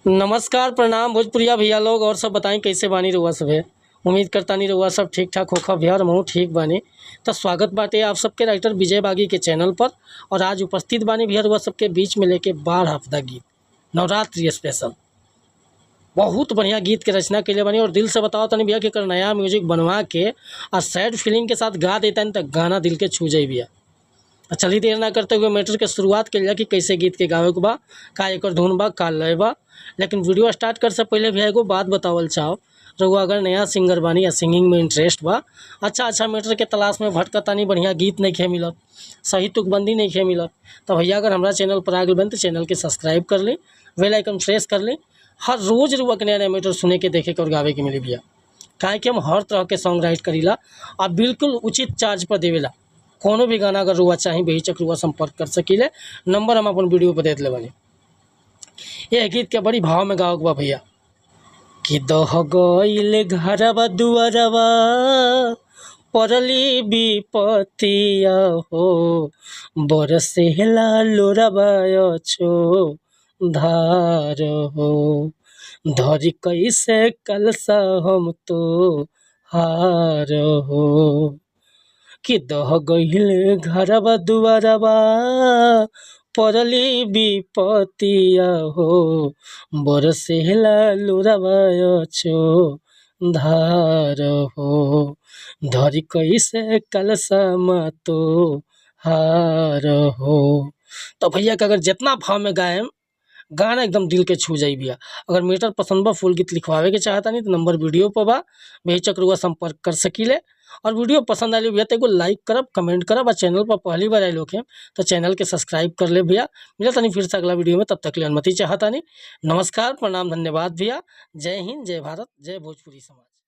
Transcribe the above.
नमस्कार, प्रणाम भोजपुरिया भैया लोग। और सब बताई, कैसे बानी रउआ सभे? उम्मीद करतानी रउआ सब ठीक ठाक होखब भैया और हमहू ठीक बानी। तो स्वागत बाटे आप सबके राइटर विजय बागी के चैनल पर और आज उपस्थित बानी भैया रउआ सबके बीच में लेके बाढ़ आपदा गीत, नवरात्रि स्पेशल। बहुत बढ़िया गीत के रचना कइले बानी और दिल से बताओ तनी भैया कि एकर नया म्यूजिक बनवा के आ सैड फीलिंग के साथ गा देतानी त गाना दिल के छू जाई भैया। आ चलिए, देर ना करते हुए मैटर के शुरुआत कइल जाए कि कैसे गीत के गावे के बा, का एकर धुन बा, का लय बा। लेकिन वीडियो स्टार्ट करे से पहले भैया एगो बात बतावल चाहो। रउआ अगर नया सिंगर बानी या सिंगिंग में इंटरेस्ट बा, अच्छा अच्छा मैटर के तलाश में भटकतानी, बढ़िया गीत नइखे मिलत, सही तुकबंदी नइखे मिलत, तो भैया अगर हमरा चैनल पर आ गइल बानी तो चैनल के सब्सक्राइब कर ली, बेल आइकन प्रेस कर ली। हर रोज़ रउआ के नया नया मैटर सुने के, देखे के और गावे के मिली भैया, काहे कि हम हर तरह के सॉन्ग राइट करीला आ बिल्कुल उचित चार्ज पर देवेला। कोनो भी गाना अगर रुआ चाही, बेहिचक रुआ संपर्क कर सकीले। नंबर हम अपन वीडियो पर दे देले बानी। यह गीत के बड़ी भाव में गावे के बा भैया कि दह गइल घरवा दुआरवा, पड़ली विपतिया हो, बरसेला लोरवा अछो धार हो, धरी कैसे कलसा हम तो हार हो। कि दह गइल घरवा दुआरवा, पड़ली विपतिया हो, बरसेला लोरवा अछो धार हो, धरी कैसे कलसा तो हार हो। तो भैया के अगर जितना भाव में गाएम, गाना एकदम दिल के छू जाई भैया। अगर मैटर पसंद बा, फुल गीत लिखवावे के चाहतानी तो नंबर वीडियो पर बा, बेहिचक रुआ संपर्क कर सकीले। और वीडियो पसंद आइल भैया तो एगो लाइक करब, कमेंट करब आ चैनल पर पहली बार आइल होखे तो चैनल के सब्सक्राइब कर ले भैया। मिलत तनी फिर से अगला वीडियो में, तब तक ले अनुमति चाहतानी। नमस्कार, प्रणाम, धन्यवाद भैया। जय हिंद, जय भारत, जय भोजपुरी समाज।